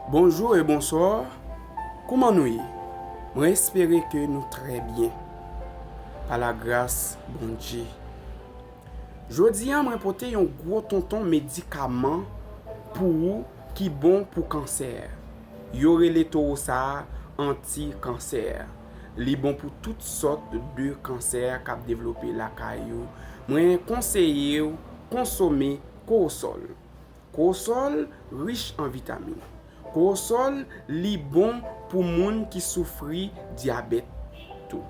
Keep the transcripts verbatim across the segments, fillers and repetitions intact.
Bonjou e bonswa. Kouman nou ye? Mwen espere ke nou trè byen. Pa lagras Bondye. Jodi a, mwen pote yon gwo tonton medikaman pou ou ki bon pou kansè. Yo rele towo sa a anti-kansè. Li bon pou tout sòt de kansè k ap devlope lakay ou. Mwen konseye w konsome kowosòl. Kowosòl rich an vitamin. Kowosòl, li bon pou moun ki soufri dyabèt tou.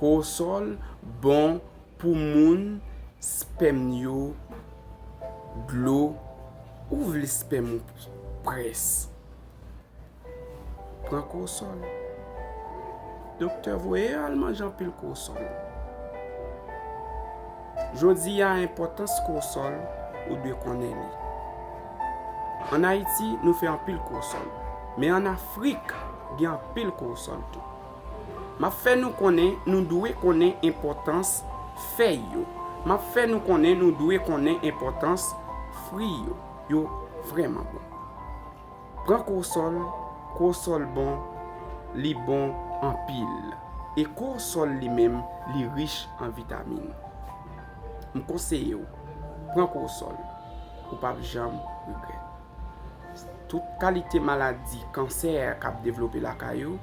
Kowosòl bon pou moun spèm yo dlo, ou vle spèm ou près. Pran kowosòl. Doktè voye al manje anpil kowosòl. Jodi a, enpòtans kowosòl, ou dwe konnen li. Ann Ayiti, nou fè anpil kowosòl. Men ann Afrik, gen anpil kowosòl tou. M ap fè nou konnen, nou dwe konnen enpòtans fèy yo. M ap fè nou konnen, nou dwe konnen enpòtans fwi yo. Yo vrèman bon. Pran kowosòl, kowosòl bon, li bon anpil. E kowosòl li menm, li rich an vitamin. M konseye w, pran kowosòl, ou p ap janm regrèt. Tout kalite maladi kansè k ap devlope lakay ou,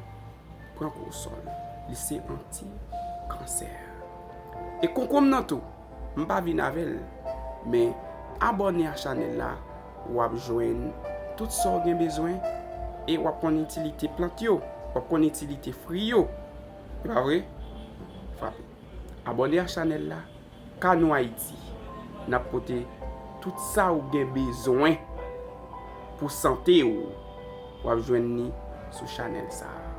pran kowosòl. Li se anti-kansè. E konkonm nan tou, m pa vin avè l, men abòne a chanèl la, w ap jwenn tout sa w gen bezwen e w ap konn itilite plant yo, w ap konn itilite fwi yo. E pa vre? Frape. Abòne a chanèl la, Kanou Ayiti. N ap pote tout sa ou gen bezwen pou sante w. W ap jwenn li sou chanèl sa a.